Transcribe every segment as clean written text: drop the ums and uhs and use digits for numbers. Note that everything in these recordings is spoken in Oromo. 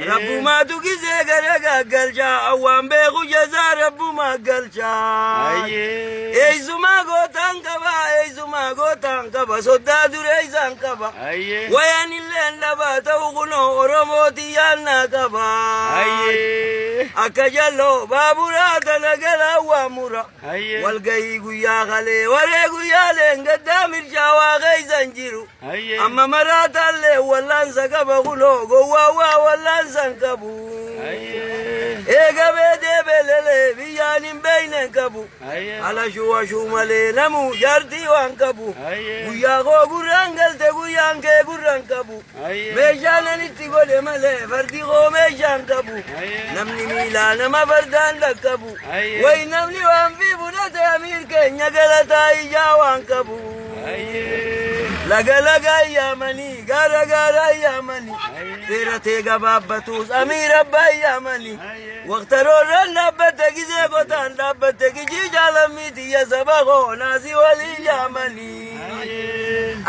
Rabbumaatu gizee gara gaggalcha, awwaan beeku jazaa rabbumaa galcha. Eessumaa gootaan qaba, eessumaa gootaan qaba, soddaa dureessaan qaba. Wayaan illeen dhabaa ta'u kunoo Oromooti yaannaa qaba. Akka jalloo baaburaa tana galaa waa mura. Walgahii guyyaa kalee waree guyyaaleen gaddaa mirchaa waa keeysan jiru. Amma maraataallee wallaansa qaba kunoo gowwaa waa wallaansa hin qabu. Eegabee deebelelee biyyaan hin beeyne hin qabu. Alashuu ashuu malee namuu jaartii waan qabu. Guyyaa koo gurraan galte guyyaan kee gurraan qabu. Meeshaan ani itti godhe malee fardi koo meeshaan qabu. Namni miilaa nama fardaan dhaqqabu. Wayi namni waan fi fudhate amiir keenya galataa ijaa waan qabu. Laga laga yaamanii gaara gaara yaamanii dheeratee gabaabbatus amiir abbaa yaamanii waqtaroorraan dhaabbatte gizee qotaan dhaabbatte gijii jaalamii tiyya saba koo naasii walii yaamanii.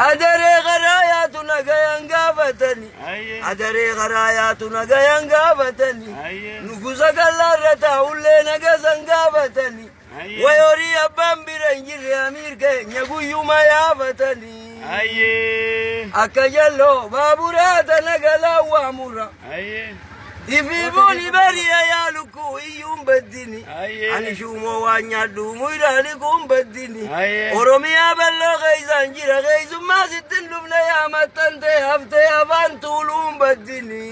Adaree karaa yaatu nagayaan gaafatanii adaree karaa yaatu nagayaan gaafatanii nugusa gallaarra taa'ullee nagasan gaafatanii. Wayorii abbaan bira hin jirre amiir keenya guyyuma yaafatanii. Akka jalloo baaburaa tana galaa waa mura. Ifiifuun bari'a yaa lukkuu iyyuun baddini. Ani shuumoo waan nyaadhu muyraani kun baddini. Oromiyaa bal'oo keessaan jira keessummaa sittin dhufne yaa maxxantee haftee afaan tuuluun baddini.